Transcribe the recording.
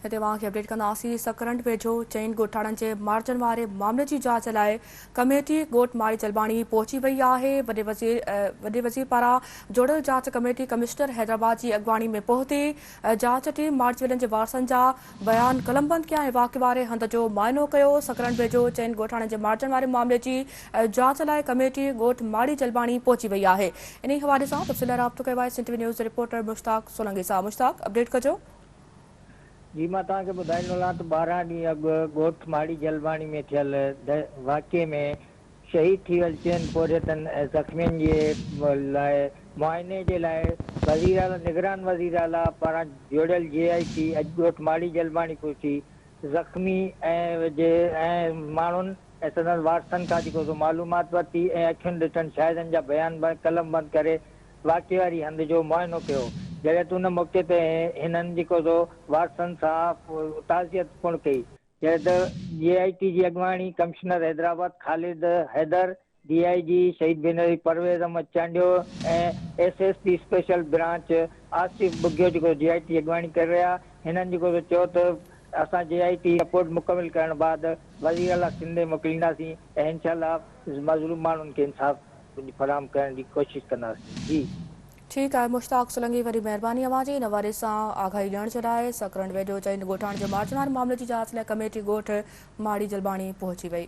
هتي اوهان کي اپڊيٽ ڪنداسين سڪرنڊ ويجهو چئن ڳوٺاڻن جي مارجڻ واري معاملي جي جاچ لاء ڪميٽي ڳوٺ ماڙي جلباڻي پهچي وئي آهي وڏي وزير وڏي وزير پاران جوڙيل جاچ ڪميٽي ڪمشنر حيدرآباد جي اڳواڻي ۾ پهتي جاچ ٽيم مارجي جي وارثن جا بيان قلمبند ڪيا ۽ واقعي واري هنڌ جو معائنو ڪيو سڪرنڊ ويجهو چئن ڳوٺاڻن جي مارجڻ واري معاملي جي جاچ لاء ڪميٽي ڳوٺ ماڙي جلباڻي پهچي وئي آهي انهي حوالي سان تفصيل لاء رابطو ڪيو آهي Sindh T V news reporter Mushtaq Solangi سان مشتاق اپڊيٽ ڪجو. جي مان توهان کي ٻڌائيندو هلان ته 12 ڏينهن اڳ ڳوٺ ماڙي جلباڻي ۾ ٿيل واقعي ۾ شهيد ٿي ويل چئن پورهيتن ۽ زخمين جي لاء معائني جي لاء وزيراعليٰ نگران وزيراعليٰ پاران جوڙيل جي آء ٽي اڄ ڳوٺ ماڙي جلباڻي پهچي زخمي ۽ جي ۽ ماڻهن ۽ سندن وارثن کان جيڪو سو معلومات ورتي ۽ اکين ڏٺن شاهدن جا بيان قلمبند ڪري واقعي واري هنڌ جو معائنو ڪيو، جڏهن ته ان موقعي تي هنن جيڪو سو وارثن سان تعزيت پڻ ڪئي، جڏهن ته جي آء ٽي جي اڳواڻي commissioner Hyderabad Khalid Haider, D I G Shaheed Benazir Parvez Ahmed Chandio ۽ S S P special branch Asif Bughio جيڪو جي آء ٽي اڳواڻي ڪري رهيا، هنن جيڪو سو چيو ته اسان جي آء ٽي رپورٽ مڪمل ڪرڻ بعد وزيراعليٰ سنڌ ڏي موڪلينداسين ۽ انشاء الله مظلوم ماڻهن کي انصاف فراهم ڪرڻ جي ڪوشش ڪنداسين جي. ٺيڪ آهي مشتاق سولنگي وڏي مهرباني اوهان جي ان حوالي سان آگاهي ڏيڻ جي لاء سڪرنڊ ويجهو چئن ڳوٺاڻن جي مارجڻ واري معاملي جي جاچ لاء ڪميٽي ڳوٺ ماڙي جلباڻي پهچي وئي.